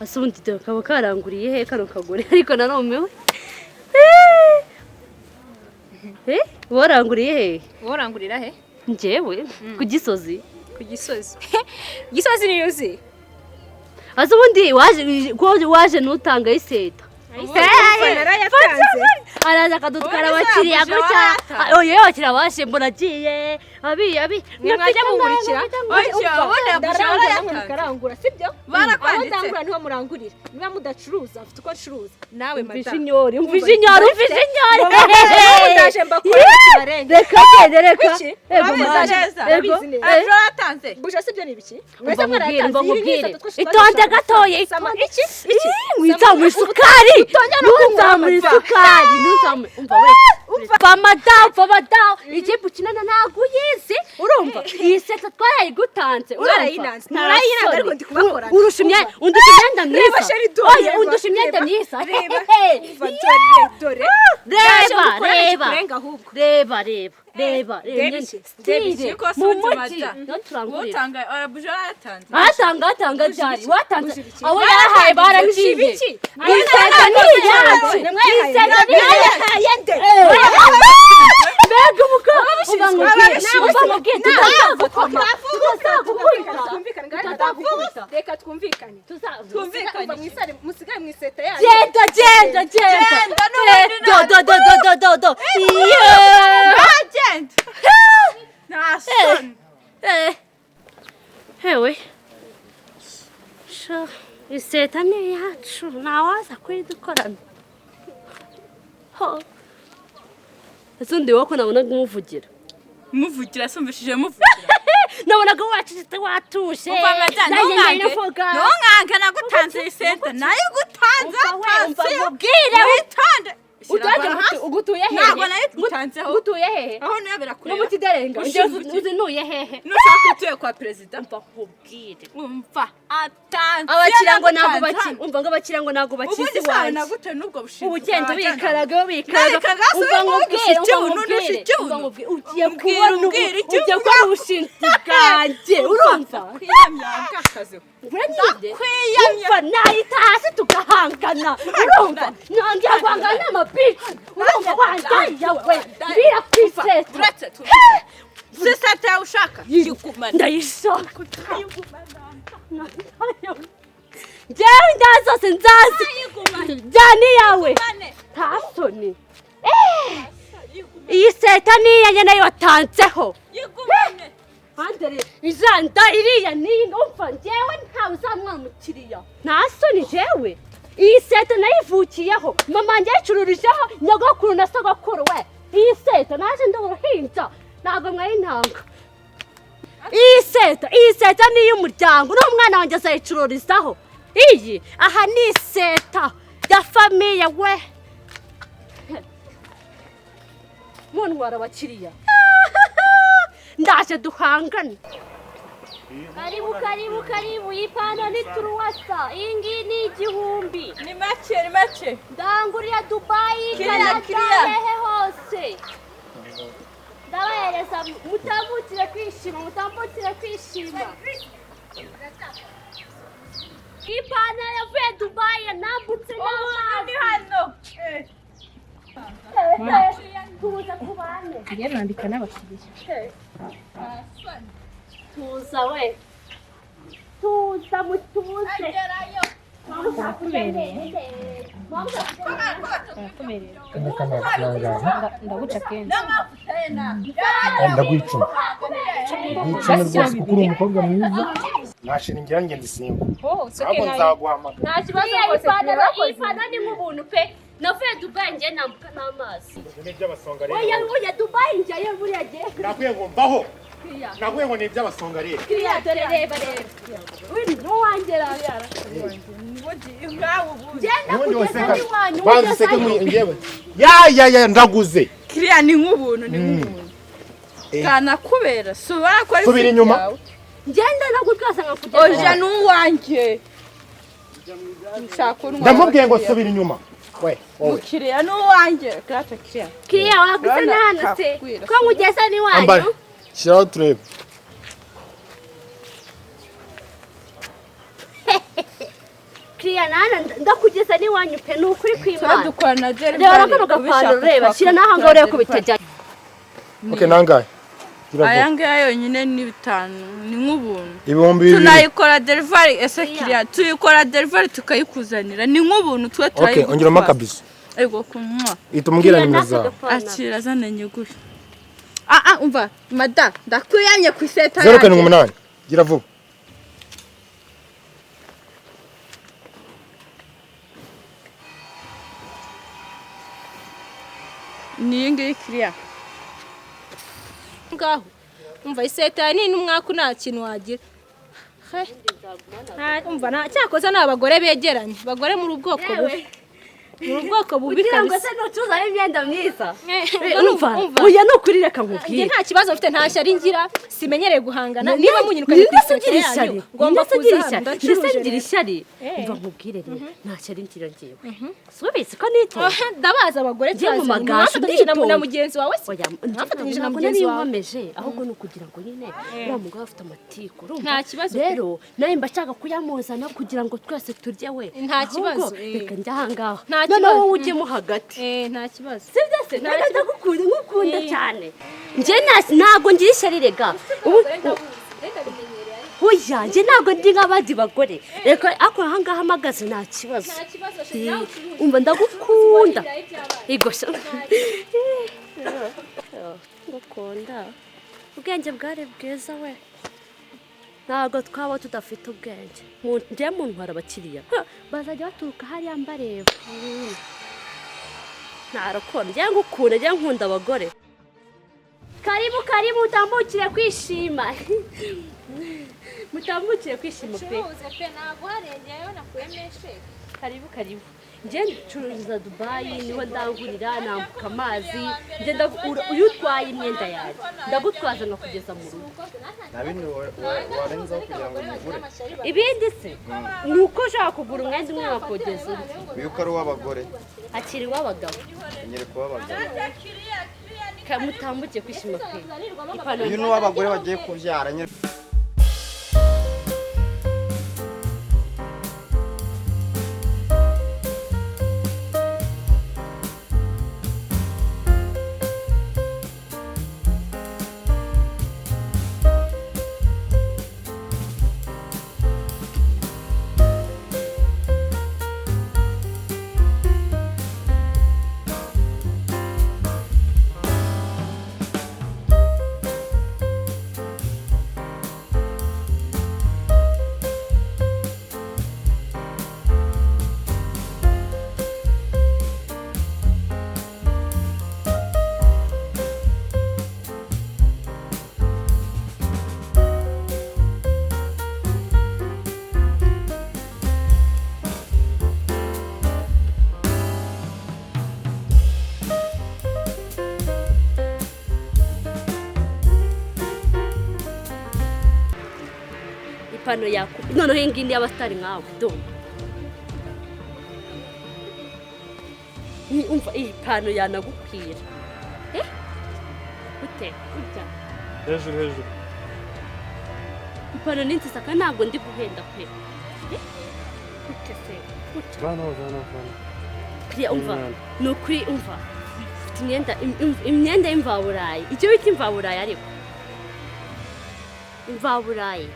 Ase ubundi dore kaba karanguriye he kano kagore? Ariko narumiwe. Eh, waranguriye he? Worangurira he? Njyewe ku Gisozi. Ku Gisozi? Gisozi niyo uzi? Ase ubundi waje ko waje ntutanga iseta? Narayatanze. Araza akadutwara Ubundi se abakiriya yaguje gutya. warayatanze. Oye, abakiriya baje mbona agiye abi abi. Mwe mwajya mumurikira. Oya, ubundi yaguje Ndarangura namwe warayatanze. mukarangura, sibyo? Barakwanditse. Aho ndangura niho murangurira. Niba mudacuruza, mfite uko ncuruza nawe. Umvishe Madamu inyori, umvishe inyori, umvishe inyori. Ndaje mbakore kibarenge. Reka gende, reka. Kuki? Ego. Urabizi Mwana. neza. Ego. Urabizi neza. Ejo waratanze. Buja, sibyo ni ibiki mwese Umva nkubwire, umva mwarayatanze? Iyi ni nkubwire. isatu twese Itonde twashaka. gatoya. Sama Itonde. iki iki. Mwitsamura isukari, ntuzamure isukari, ntuzamure. Umva we, umva madamu, umva madamu, ikipe ukinana ntabwo uyizi. Urumva iyi seta twarayigutanze, urumva? Mwarayinanze. Mwarayinanze, ariko ndi kubakorana. Urusha imyenda, undusha imyenda Reba myiza. chéri, dore, Oya, reba, undusha imyenda reba, myiza. reba. Umva, dore dore. Ndaje Reba, ngukorane reba. kikurenga ahubwo. Reba, reba, reba, reba. Reba Imyenda iki? Reba iki? style Niko mu se undi mujyi madamu. niho turangurira. Utanga arabuje warayatanze. Atanga, atanga ryari? Watanze Bujira iki? abo yahaye baragiye. Bujira iki? Iseta ni iyacu, iseta ni iyacu. Nde? Mbega umukobwa! Uba nkubwire, uba nkubwire, tutazagukoma, tutazagukubita. Twumvikane, Tutazagukubita. reka twumvikane. Twumvikane. Umva, mwisare, musigaye mu iseta yanyu. Genda, genda, genda. Genda, n'ubundi. Do do do do do do do. Yeah. Agenda. Nta soni. Eh. Hewe sha, iseta ni iyacu, ntawaza kuyidukorana. Ho, ese undi wowe ko nabonaga umuvugira? Muvugira? Sumvishije muvugira. Nabonaga wacecetse, watuje. Umva madamu, Nanjye ntunkange. ndavuga. Ntunkange, nagutanze isenta, nayigutanze. Umva we, umva Atansiyo. nkubwire. Witonde. Utange. Shyira hasi. Ugutuye hehe? Ntabwo nayigutanzeho. Ngutuye hehe? Aho niyo birakureba. N'umutiderenga. Ushinzwe iki? Uzi ntuye hehe? Nushaka utuye kwa perezida. Umva nkubwire. Umva, atansiyo. Abakiriya ngo ntabwo Nagutanze baki hano. Umva ngo abakiriya ngo ntabwo bakizi Ubundi sawe iwanjye. nagute n'ubwo bushinzwe? Ubu ugenda ubikaraga, ubikaraga. Narekaga, Umva se nkubwire, umva ubu nkubwire, nundusha ikibuno. umva nkubwire, ugiye Umbwira, kubona ubu umbwira icyo ugiye kubona ubushinzi bwanjye, urumva? Kwiyamya bwakaze. Uranyibye. Ndakwiyamya. Umva, nahita hasi tugahangana, urumva? Nongera guhangana n'amabici, urumva? Wandaye we, mbira ku iseta. Uretse si seta yawe ushaka yigumane. Ndayishaka. Njyewe inda zose nzazi jyana iyawe, nta soni. Iyi seta ni iyanjye, nayo watanzeho. Yigumane. Andere ijanda iriya niyi. Umva, njyewe ntawe uzamwana umukiriya, nta soni. Njyewe iyi seta nayivukiyeho, mama wanjye yayicururijeho, nyogokuru na sogokuru we. Iyi seta naje ndi uruhinja, ntabwo mwayintanga iyi seta. Iyi seta ni iy'umuryango, n'umwana wanjye azayicururizaho. Iyi aha ni iseta ya famille we. Muntwara abakiriya, ndaje duhangane. Karibu, karibu, karibu. Iyi pantaro ni turuwasa, iyi ngiyi ni 1000. Ni make, ni make. Ndangurira Dubayi, Kiriya, Canada, kiriya. hehe hose ndabahereza. Mutambukire kwishima, mutambukire kwishima. Iyi pantaro yavuye Dubayi, nambutse n'amazi. Hano. Tuza tubane. Rero nandika n'abakiriya. Tuza we, tuza, mutuze. Barakubereye. Barakubereye. Ndaguca kenshi. N'amavuta ye na Ndaguha 10, ndaguha 10 rwose kuko uri umukobwa mwiza. Nashingira njye ndisimba. Oh, it's okay. Ahubwo nzaguhamagara. Nta kibazo Iriya rwose. ipantaro, iyi Turakoze. pantaro ni nk'ubuntu pe. Navuye Dubayi, njye nambuka n'amazi. Ibyo ni iby'abasonga rero. Oya, oya, Dubayi njyayo buriya gihe. Nakwiye ngo mbaho, nakwiye ngo ni iby'abasonga rero. Kiriya, dore, reba, reba, uyu ni uwanjye rero. Nkawe ubundi. Genda Ubundi kugeza waseka n'iwanyu. banza useke. Ugezayo. Njyewe ya ya ya, ndaguze. Kiriya ni nk'ubuntu, ni nk'ubuntu. Kanakubera si ubona ko ari Subira fit inyuma. yawe. Ngenda nagutwasa nkakugeza. Oja, ni uwanjye. Nshaka untwara Ndamubwiye ngo abakiriya. subira inyuma we, wowe. Umukiriya ni uwanjye gato kiriya. Kiriya waguze Urabona, na hano se kakwira. ko nkugeza n'iwanyu. Ambara, shyiraho turebe. Kiriya. Ngana hano, ndakugeza n'iwanyu pe, ni ukuri kw'Imana. Dukora na Reba delivery. kano gapantaro, reba, shyira n'aha ngaha urebe ko bitajyanye. Okay, nangahe? Gira Aya vuba. ngaya yonyine ni 5, ni nk'ubuntu. 2000. Tunayikora delivery. Ese kiriya tuyikora delivery tukayikuzanira, ni nk'ubuntu twe. Okay, Turayigutwaza. ongeramo akabizo. Ego kunywa. Ihita umbwira nimero zawe. Akira, zana nyugure. Ah ah, umva mada, ndakwiyanye ku iseta. 078, gira vuba. Ni iyi ngiyi kiriya. Ngaho umva, iseta ni n'umwaka, nta kintu wagira. He. Umva, cyakoze ni abagore begeranye, abagore muri ubwoko bubi, muri ubwoko bubi Kugira ngo kabisa. se nucuruza imyenda myiza? Eh, Umva. umva. Oya, ni ukuri, reka Njye nkubwire. nta kibazo mfite, nta shyari ngira, simenyereye guhangana. Niba munyirukanye ku Ninde se iseta ugira ishyari? yanyu, ngomba Ninde se ugira kuza hano ishyari? Ninde se ndacuruje ngira rero. ishyari? Eh. Umva nkubwire rero, nta shyari ngira ngewe, subizi ko nitonda. Ohe, ndabazi abagore Njye mu turaziranye. magasho Mwafatanyije na nditonda. mugenzi wawe se? Oya. Mwafatanyije na Ntabwo mugenzi nari wawe? nkomeje, ahubwo ni ukugira ngo nyine uriya mugabo afite amatiku, urumva? Nta kibazo pe. Rero nawe mba nshaka kuyamuzana kugira ngo twese turye we. Nta Ahubwo kibazo, eh. reka njye ahangaha. Nta Noneho kibazo. wowe ujyemo hagati. Eh, nta kibazo. Sibyo se? Nta Ntabwo kibazo. ndagukunda, nkukunda Eh. cyane. Njye ntabwo ngira ishyari rega. Oya, njye ntabwo ndi nk'abandi bagore. Reka ako ahangaha mpagaze, nta kibazo. Nta kibazo, sheri, nawe ucuruze. Umva, ndagukunda. Igosha ngukunda, ubwenge bwari bwiza we, ntabwo twaba tudafite ubwenge. Njye muntwara abakiriya. Ha, bazajya baturuka hariya mbareba. Nta rukundo, njye ngukunda, njye nkunda abagore. Karibu, karibu, mutambukire kwishima, mutambukire kwishima pe. Ucuruze pe, ntabwo uharengeyeho, nakuyemo esheke. Karibu, karibu. Njye ncururiza Dubayi, niho ndangurira, nambuka amazi. Njye iyo utwaye imyenda yanjye ndagutwaza nkakugeza mu rugo. Nta bindi warenzaho kugira ngo nyigure? Ibindi se ni uko ushobora kugura umwenda umwe nkakugeza undi. Uyu ko ari uw'abagore? Akiri uw'abagabo. Nyereka uw'abagabo. Mutambukiye kwishima pe, ipantaro. Uyu ni uw'abagore bagiye kubyara nyine. Ipantaro yaku noneho iyi ngiyi ni iy'abatari nkawe, do. Umva, iyi pantaro yanagukwira. Eh, ute urya? Hejuru, hejuru. Ipantaro ni nziza kandi ntabwo ndi guhenda pe. Eh, gute se? Gute? Vanaho, vanaho, vanaho. Priya, umva, ni ukuri, umva, mfite imyenda imyenda y'imvaburayi, icyo bita imvaburayi, ariko imvaburayi.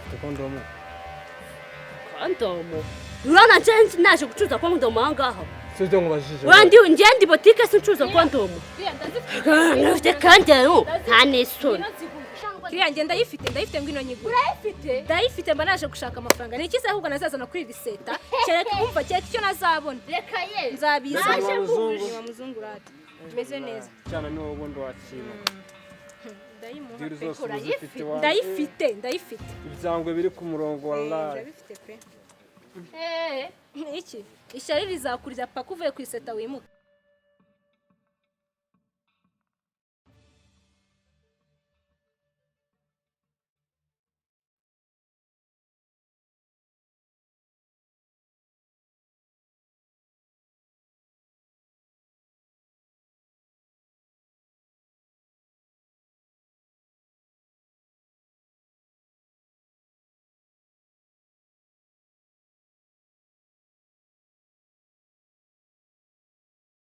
Ufite kondomu? Kondomu? Urabona nje naje gucuruza kondomu aha ngaha? Si ibyo nkubajije. Urandi njye ndi botike, sincuruza kondomu. Mfite kandi rero nta n'isoni. Kiriya njye ndayifite, ndayifite, ngwino nyigure. Urayifite? Ndayifite, mba naje gushaka amafaranga. Ni iki se ahubwo nazazana kuri iri seta? Kereka, umva, kereka icyo nazabona. Reka ye. Nzabizana. Naje. Muzungu. Ni wa muzungu rata. Meze neza. Cyane, ni wowe ubundi wakina. Ndayimuha Deal pe. zose uba uzifite iwawe. Ndayifite, ndayifite. Ibyangwe biri ku murongo, wallahi. Ndabifite pe. Iki ishyari rizakuriza paka uvuye ku iseta wimuka.